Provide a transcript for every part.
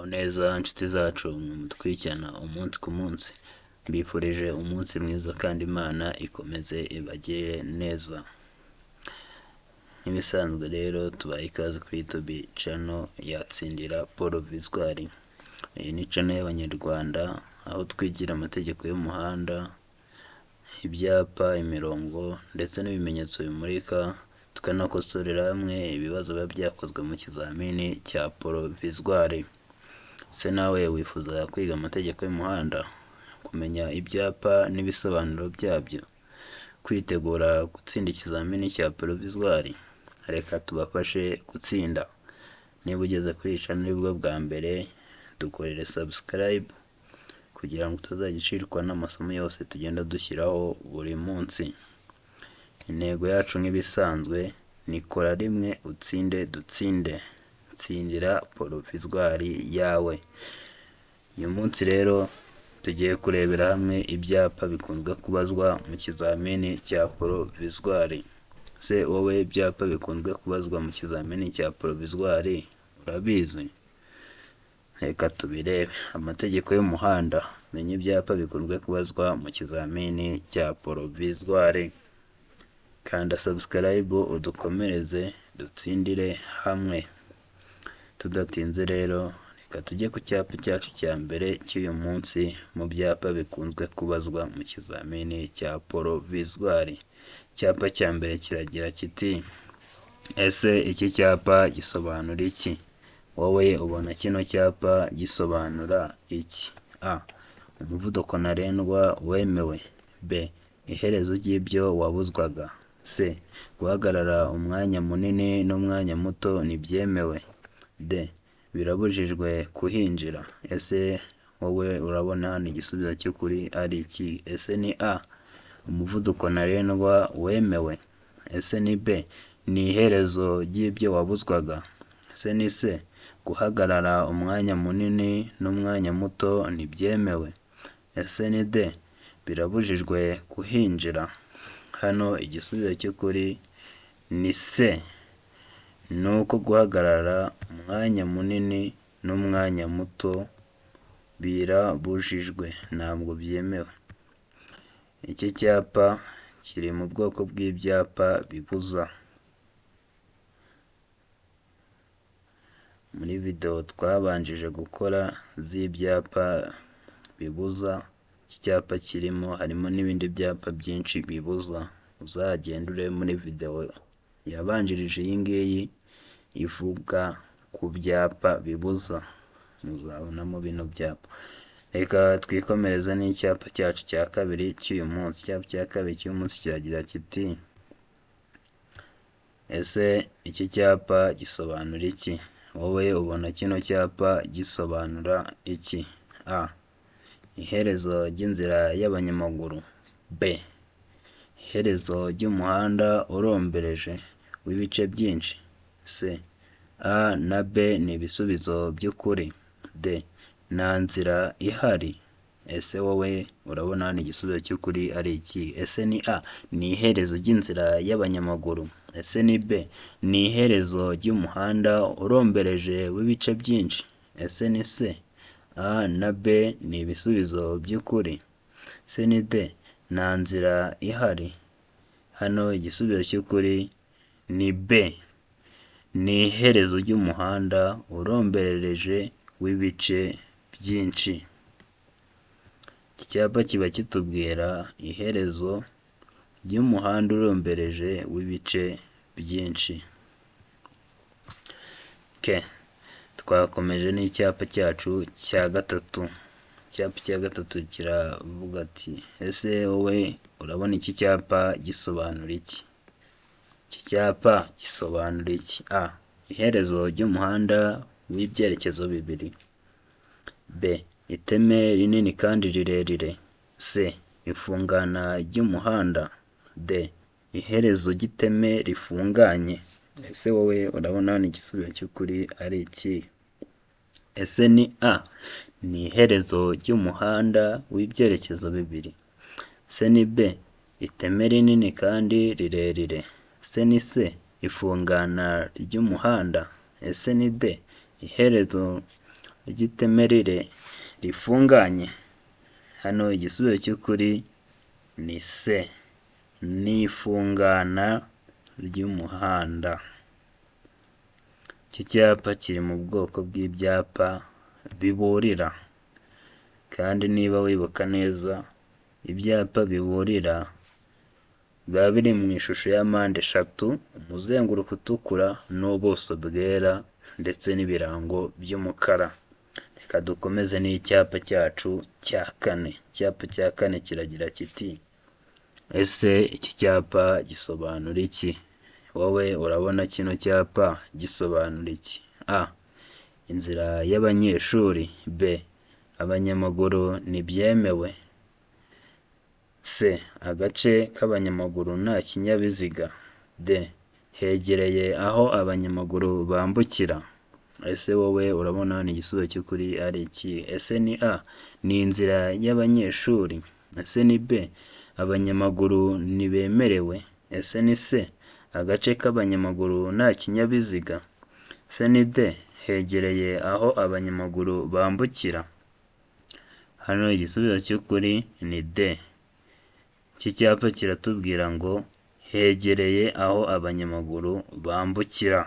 Muraho neza nshuti zacu mutwikirana umunsi ku munsi, mbifurije umunsi mwiza kandi Imana ikomeze ibagirire neza. Nk'ibisanzwe rero tubaha ikaze kuri YouTube channel ya Tsindira Provisoire. Iyi ni channel y'Abanyarwanda aho twigira amategeko y'umuhanda, ibyapa, imirongo ndetse n'ibimenyetso bimurika, tukanakosorera hamwe ibibazo biba byakozwe mu kizamini cya Provisoire. Ese nawe wifuza kwiga amategeko y'umuhanda, kumenya ibyapa n'ibisobanuro byabyo, kwitegura gutsinda ikizamini cya Provisoire? Reka tubafashe gutsinda. Niba ugeze kuri iyi channel aribwo bwa mbere, dukorere subscribe kugira ngo utazajya ucikwa n'amasomo yose tugenda dushyiraho buri munsi. Intego yacu nk'ibisanzwe ni kora rimwe utsinde dutsinde, tsindira Provisoire yawe. Uyu munsi rero tugiye kurebera hamwe ibyapa bikunzwe kubazwa mu kizamini cya Provisoire. Ese wowe ibyapa bikunzwe kubazwa mu kizamini cya Provisoire urabizi? Reka tubirebe. Amategeko y'umuhanda, menya ibyapa bikunzwe kubazwa mu kizamini cya Provisoire. Kanda subscribe udukomereze dutsindire hamwe. Tudatinze rero reka tujye ku cyapa cyacu cya mbere cy'uyu munsi mu byapa bikunzwe kubazwa mu kizamini cya Provisoire. Icyapa cya mbere kiragira kiti: ese iki cyapa gisobanura iki? Wowe ubona kino cyapa gisobanura iki? A. Umuvuduko ntarengwa wemewe. B. Iherezo ry'ibyo wabuzwaga. C. Guhagarara umwanya munini n'umwanya muto ntibyemewe. D. Birabujijwe kuhinjira. Ese wowe urabona hano igisubizo cy'ukuri ari iki? Ese ni A. Umuvuduko ntarengwa wemewe. Ese ni B. Ni iherezo ry'ibyo wabuzwaga. Ese ni C. Guhagarara umwanya munini n'umwanya muto ntibyemewe. Ese ni D. Birabujijwe kuhinjira. Hano igisubizo cy'ukuri ni C. Ni uko guhagarara umwanya munini n'umwanya muto birabujijwe, ntabwo byemewe. Iki cyapa kiri mu bwoko bw'ibyapa bibuza. Muri video twabanjije gukora z'ibyapa bibuza, iki cyapa kirimo, harimo n'ibindi byapa byinshi bibuza. Uzagenda urebe muri video yabanjirije iyi ngiyi ivuga ku byapa bibuza, muzabonamo bino byapa. Reka twikomereze n'icyapa cyacu cya kabiri cy'uyu munsi. Icyapa cya kabiri cy'uyu munsi kiragira kiti: ese iki cyapa gisobanura iki? Wowe ubona kino cyapa gisobanura iki? A. Iherezo ry'inzira y'abanyamaguru. B. Iherezo ry'umuhanda urombereje w'ibice byinshi. C. A na B ni ibisubizo by'ukuri. D. Nta nzira ihari. Ese wowe urabona hano igisubizo cy'ukuri ari iki? Ese ni A. Ni iherezo ry'inzira y'abanyamaguru. Ese ni B. Ni iherezo ry'umuhanda urombereje w'ibice byinshi. Ese ni C. A na B ni ibisubizo by'ukuri. Ese ni D. Nta nzira ihari. Hano igisubizo cy'ukuri ni B. Ni iherezo ry'umuhanda urombereje w'ibice byinshi. Iki cyapa kiba kitubwira iherezo ry'umuhanda urombereje w'ibice byinshi. Twakomeje n'icyapa cyacu cya gatatu. Icyapa cya gatatu kiravuga ati: ese wowe urabona iki cyapa gisobanura iki? Iki cyapa gisobanura iki? A. Iherezo ry'umuhanda w'ibyerekezo bibiri. B. Iteme rinini kandi rirerire. C. Ifungana ry'umuhanda. D. Iherezo ry'iteme rifunganye. Ese wowe urabona hano igisubizo cy'ukuri ari iki? Ese ni A. Ni iherezo ry'umuhanda w'ibyerekezo bibiri. Ese ni B. Iteme rinini kandi rirerire. Ese ni C. Ifungana ry'umuhanda. Ese ni D. Iherezo ry'itemerire rifunganye? Hano igisubizo cy'ukuri ni C, ni ifungana ry'umuhanda. Iki cyapa kiri mu bwoko bw'ibyapa biburira, kandi niba wibuka neza ibyapa biburira biba biri mu ishusho ya mpande eshatu, umuzenguruko utukura n'ubuso bwera ndetse n'ibirango by'umukara. Reka dukomeze n'icyapa cyacu cya kane. Icyapa cya kane kiragira kiti: ese iki cyapa gisobanura iki? Wowe urabona kino cyapa gisobanura iki? A, inzira y'abanyeshuri. B, abanyamaguru ntibyemewe. C, agace k'abanyamaguru nta kinyabiziga. D, hegereye aho abanyamaguru bambukira. Ese wowe urabona ni igisubizo cy'ukuri ari iki? Ese ni A, ni inzira y'abanyeshuri? Ese ni B, abanyamaguru ntibemerewe? Ese ni C, agace k'abanyamaguru nta kinyabiziga? Ese ni D, hegereye aho abanyamaguru bambukira? Hano igisubizo cy'ukuri ni D. Iki cyapa kiratubwira ngo hegereye aho abanyamaguru bambukira.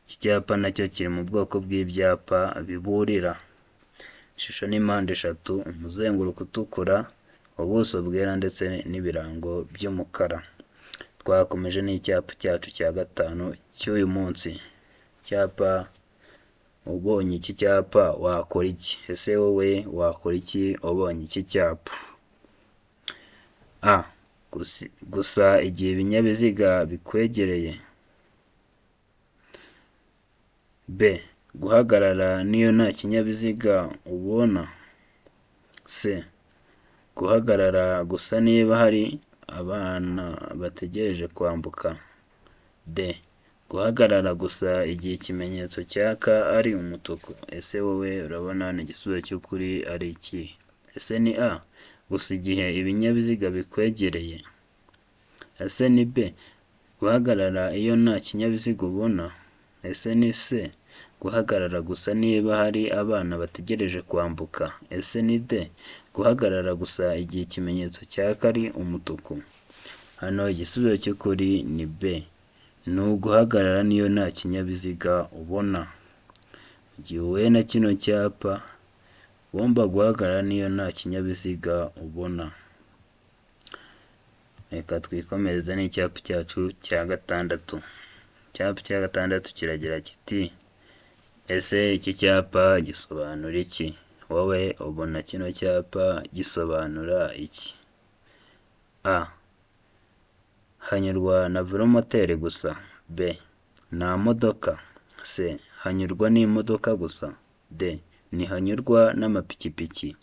Iki cyapa nacyo kiri mu bwoko bw'ibyapa biburira. Ishusho ni mpande eshatu, umuzenguruko utukura, ubuso bwera ndetse n'ibirango by'umukara. Twakomeje n'icyapa cyacu cya gatanu cy'uyu munsi. Icyapa, ubonye iki cyapa wakora iki? Ese wowe wakora iki ubonye iki cyapa? A, gusa igihe ibinyabiziga bikwegereye. B, guhagarara niyo nta kinyabiziga ubona. C, guhagarara gusa niba hari abana bategereje kwambuka. D, guhagarara gusa igihe ikimenyetso cyaka ari umutuku. Ese wowe urabona ni igisubizo cy'ukuri ari iki? Ese ni A, gusa igihe ibinyabiziga bikwegereye? Ese ni B, guhagarara iyo nta kinyabiziga ubona? Ese ni C, guhagarara gusa niba hari abana bategereje kwambuka? Ese ni D, guhagarara gusa igihe ikimenyetso cyaka ari umutuku? Hano igisubizo cy'ukuri ni B, ni uguhagarara niyo nta kinyabiziga ubona. Igihe uhuye na kino cyapa ugomba guhagarara niyo nta kinyabiziga ubona. Reka twikomereze n'icyapa cyacu cya gatandatu. Icyapa cya gatandatu kiragira kiti: ese iki cyapa gisobanura iki? Wowe ubona kino cyapa gisobanura iki? A, hanyurwa na velomoteri gusa. B, nta modoka. C, hanyurwa n'imodoka gusa. D, ntihanyurwa n'amapikipiki.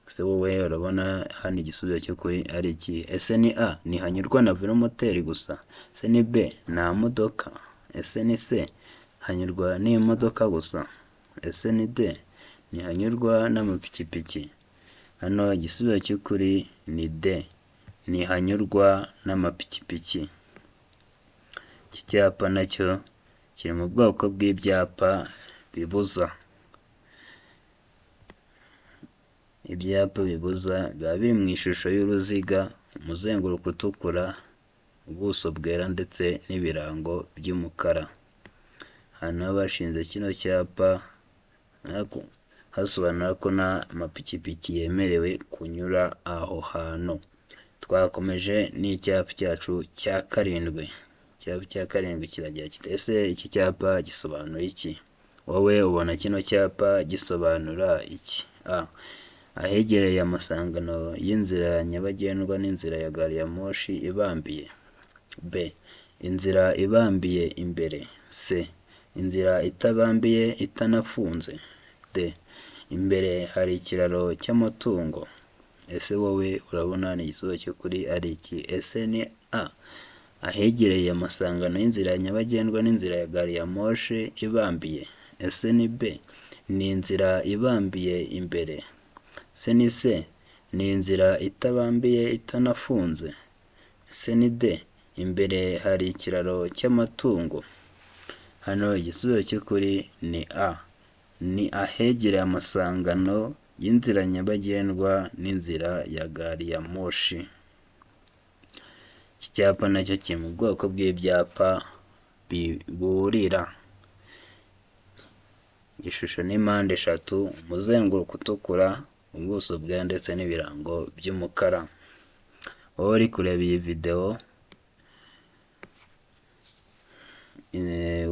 Ese wowe urabona hano igisubizo cy'ukuri ari iki? Ese ni A, ntihanyurwa na velomoteri gusa? Ese ni B, nta modoka? Ese ni C, hanyurwa n'imodoka gusa? Ese ni D, ntihanyurwa n'amapikipiki? Hano igisubizo cy'ukuri ni D, ntihanyurwa n'amapikipiki. Iki cyapa nacyo kiri mu bwoko bw'ibyapa bibuza. Ibyapa bibuza biba biri mu ishusho y'uruziga, umuzenguruko utukura, ubuso bwera ndetse n'ibirango by'umukara. Ahantu haba hashinze kino cyapa hasobanura ko nta mapikipiki yemerewe kunyura aho hantu. Twakomeje n'icyapa cyacu cya karindwi. Icyapa cya karindwi kiragira kiti: ese iki cyapa gisobanura iki? Wowe ubona kino cyapa gisobanura iki? A, ahegereye amasangano y'inzira nyabagendwa n'inzira ya gari ya moshi ibambiye. B, inzira ibambiye imbere. C, inzira itabambiye itanafunze. D, imbere hari ikiraro cy'amatungo. Ese wowe urabona ni igisubizo cy'ukuri ari iki? Ese ni A, ahegereye amasangano y'inzira nyabagendwa n'inzira ya gari ya moshi ibambiye? Ese ni B, ni inzira ibambiye imbere? Ese ni C, ni inzira itabambiye itanafunze? Ese ni D, imbere hari ikiraro cy'amatungo? Hano igisubizo cy'ukuri ni A, Ni ahegereye amasangano y'inzira nyabagendwa n'inzira ya gari ya moshi. Iki cyapa nacyo kiri mu bwoko bw'ibyapa biburira. Ishusho ni mpande eshatu, umuzenguruko utukura, ubuso bwera ndetse n'ibirango by'umukara. Wowe uri kureba iyi videwo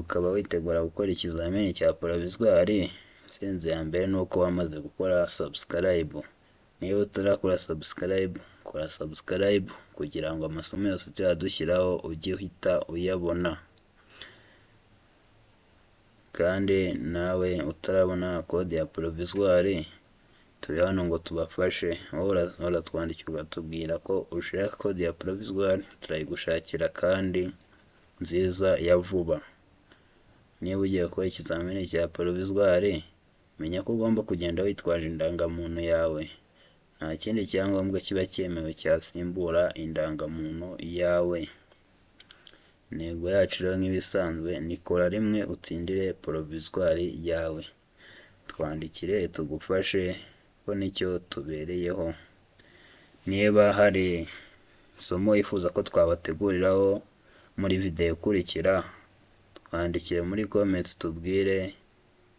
ukaba witegura gukora ikizamini cya provisoire, intsinzi ya mbere ni uko wamaze gukora subscribe. Niba utarakora subscribe, kora subscribe kugira ngo amasomo yose tuzajya dushyiraho ujye uhita uyabona. Kandi nawe utarabona kode ya provisoire, turi hano ngo tubafashe. Wowe uratwandikira ukatubwira ko ushaka kode ya provisoire, turayigushakira kandi nziza ya vuba. Niba ugiye gukora ikizamini cya provisoire, menya ko ugomba kugenda witwaje indangamuntu yawe. Nta kindi cyangombwa kiba cyemewe cyasimbura indangamuntu yawe. Intego yacu rero nk'ibisanzwe ni kora rimwe utsindire provisoire yawe. Twandikire tugufashe ko nicyo tubereyeho. Niba hari isomo wifuza ko twabateguriraho muri videwo ikurikira, twandikire muri comment tubwire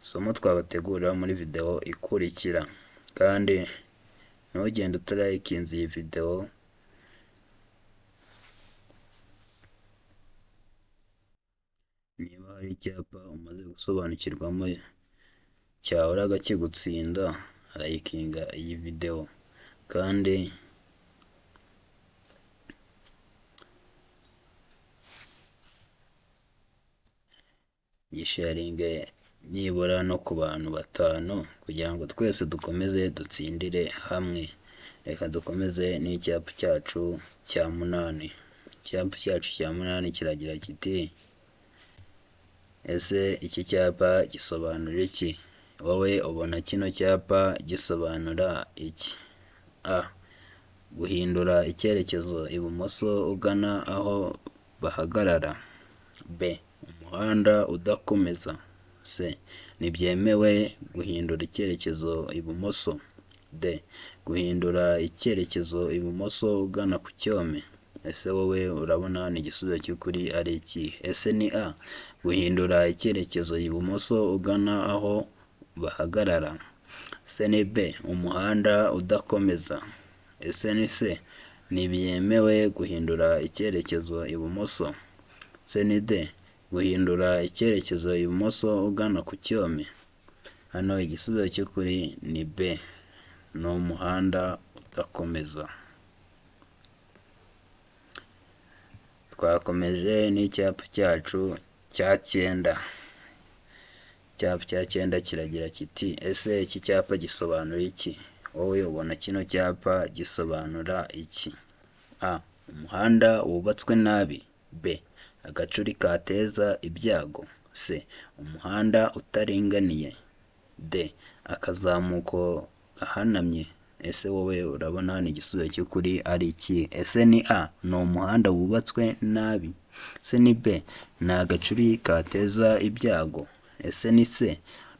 isomo twabategurira muri videwo ikurikira. Kandi ntugende utarayikinze iyi videwo. Niba hari icyapa umaze gusobanukirwamo cyahoraga kigutsinda, rayikinga iyi videwo. Kandi yisharinge nibura no ku bantu 5 kugira ngo twese dukomeze dutsindire hamwe. Reka dukomeze n'icyapa cyacu cya 8. Icyapa cyacu cya 8 kiragira kiti: ese iki cyapa gisobanura iki? Wowe ubona kino cyapa gisobanura iki? A. Guhindura icyerekezo ibumoso ugana aho bahagarara. B. Umuhanda udakomeza. C. Ntibyemewe guhindura icyerekezo ibumoso. D. Guhindura icyerekezo ibumoso ugana ku cyome. Ese wowe urabona ni igisubizo cy'ukuri ari iki? Ese ni A. Guhindura icyerekezo ibumoso ugana aho bahagarara. C ni B. Umuhanda udakomeza. Ese ni C. Ntibyemewe guhindura icyerekezo ibumoso. C ni D. Guhindura icyerekezo ibumoso ugana ku cyome. Hano igisubizo cy'ukuri ni B. Ni umuhanda udakomeza. Twakomeje n'icyapa cyacu cya 9. Icyapa cya 9 kiragira kiti: ese iki cyapa gisobanura iki? Wowe ubona kino cyapa gisobanura iki? A. Umuhanda wubatswe nabi. B. Agacuri kateza ibyago. C. Umuhanda utaringaniye. D. Akazamuko gahanamye. Ese wowe urabona ni igisubizo cy'ukuri ari iki? Ese ni A. Ni umuhanda wubatswe nabi. C ni B. Ni agacuri kateza ibyago. Ese ni C.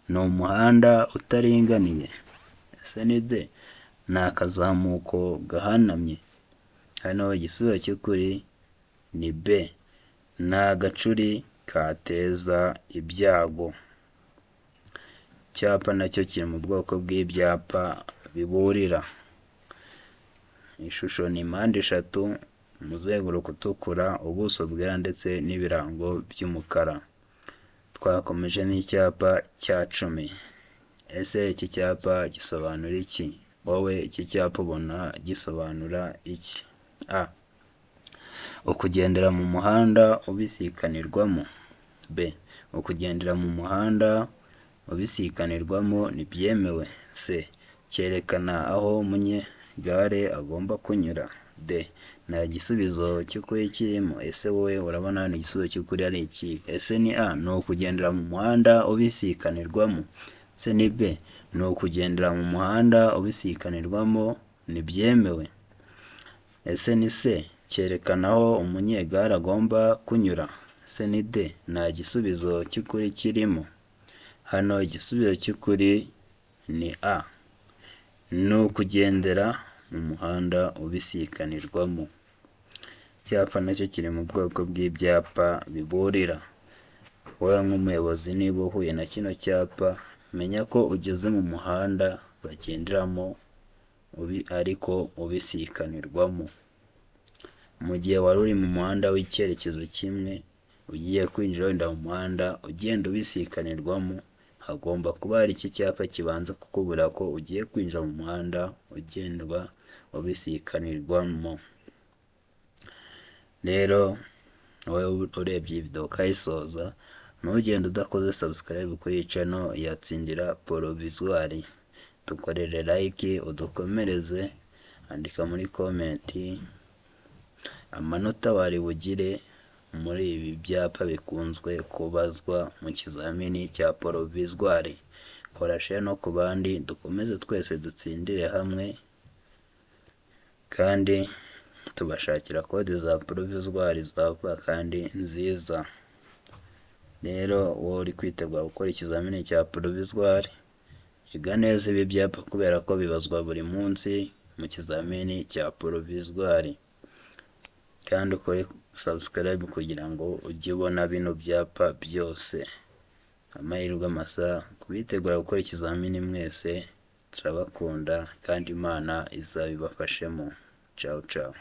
Ni umuhanda utaringaniye. Ese ni D. Ni akazamuko gahanamye. Hano igisubizo cy'ukuri ni B. Ni agacuri kateza ibyago. Icyapa nacyo kiri mu bwoko bw'ibyapa biburira. Ishusho ni mpande eshatu, umuzenguruko utukura, ubuso bwera ndetse n'ibirango by'umukara. Twakomeje n'icyapa cya 10. Ese iki cyapa gisobanura iki? Wowe iki cyapa ubona gisobanura iki? A. Ukugendera mu muhanda ubisikanirwamo. B. Ukugendera mu muhanda ubisikanirwamo ntibyemewe. C. Cyerekana aho umunyegare agomba kunyura. D. Nta gisubizo cy'ukuri kirimo. Ese wowe urabona ni igisubizo cy'ukuri ari iki? Ese ni A. Ni ukugendera mu muhanda ubisikanirwamo. C ni B. Ni ukugendera mu muhanda ubisikanirwamo ntibyemewe. Ese ni C. Cyerekana aho umunyegare agomba kunyura. C ni D. Nta gisubizo cy'ukuri kirimo. Hano igisubizo cy'ukuri ni A, ni ukugendera mu muhanda ubisikanirwamo. Icyapa nacyo kiri mu bwoko bw'ibyapa biburira. Wowe nk'umuyobozi niba uhuye na kino cyapa, menya ko ugeze mu muhanda bagenderamo ariko ubisikanirwamo. Mu gihe wari uri mu muhanda w'icyerekezo kimwe, ugiye kwinjira wenda mu muhanda ugenda ubisikanirwamo, hagomba kuba hari iki cyapa kibanza kukubwira ko ugiye kwinjira mu muhanda ugendwa ubisikanirwamo. Rero wowe urebye iyi video ukayisoza, ntugende udakoze subscribe kuri iyi channel ya Tsindira Provisoire. Dukorere like, udukomereze, andika muri comment amanota wari bugire muri ibi byapa bikunzwe kubazwa mu kizamini cya provisoire. Kora share no ku bandi, dukomeze twese dutsindire hamwe, kandi tubashakira kode za provisoire za vuba kandi nziza. Rero wowe uri kwitegura gukora ikizamini cya provisoire, iga neza ibi byapa kubera ko bibazwa buri munsi mu kizamini cya provisoire. Kandi ukore subscribe kugira ngo ujye ubona bino byapa byose. Amahirwe masa kubitegura gukora ikizamini mwese, turabakunda kandi Imana izabibafashemo. Ciao ciao.